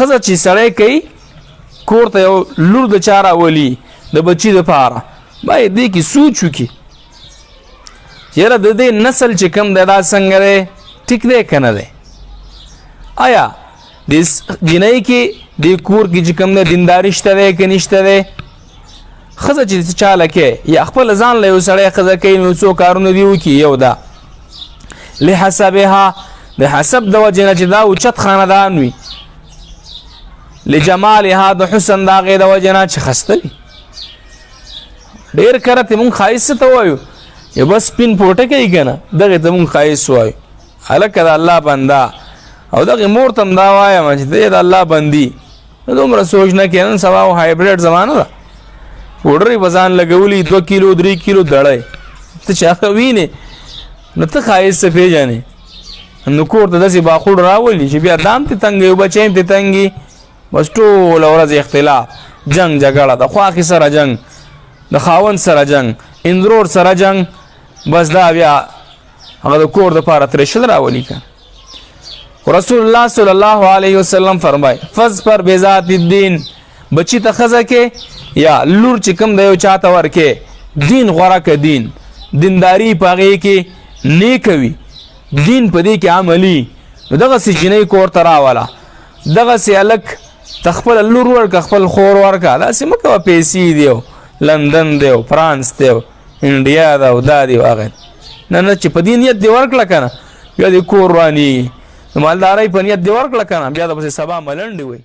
خزه چې سړی کوي کور ته یو لور د چا راولي د بچي دپاره، باید دې کې سوچ وکړي چېرې د دې نسل چې کوم دی دا څنګه دی، ټیک دی که نه دی. آیا د جینۍ کې د کور کې چې کوم دی دینداري شته دی که نشته دی. ښځه چې چا لکې یا خپل ځان له یو سړی ښځه کوي نو څو کارونه دي وکړي. یو دا لحسبها، د حسب د وجې نه چې دا اوچت خاندان وي، لجمالها، د حسن د هغې د وجې نه چې ښایسته وي. ډېر کره ته مونږ ښایست ته وایو، یو بس سپین پوټکی که نه، دغې ته مونږ ښایست وایو. هلکه د الله بنده، او دغې مور ته هم دا وایم چې دی د الله بندي، دومره سوچ نه کوي. نن سبا هایبریډ زمانه ده، پوډرې په ځان لګولي 2 کیلو 3 کیلو دړی، ته چې هغه وینې نو ته ښایست څه پېژنې. نو کور ته داسې باخوړ راولي چې بیا دام ته تنګ یو بچی هم ته تنګي، بس ټوله ورځ اختلاف، جنگ جګړه، د خواښې سره جنگ، د خاوند سره جنگ، اندرور سره جنگ، بس دا بیا هغه د کور دپاره ترشل راولي. که رسول الله صلی الله علیه وسلم فرمای فظفر بذات الدین، بچی ته ښځه کې یا لور چې کوم دی یو چاته ورکې، دین غوره که دین، دینداری په هغې کې نیکه وي، دین په دې کې عملي. نو دغسې جینۍ کور ته راوله، دغسې هلک ته خپله لور ورکړه، خپل خور ورکړه. داسې مه کوه پیسې دی او لندن دی او فرانس دی او انډیا ده او دا دی او هغه. نه نه، چې په دې نیت دې ورکړه که نه بیا دې کور ورانېږي. د مالدارۍ په نیت دې ورکړه که نه بیا د پسې سبا ملنډې وایي.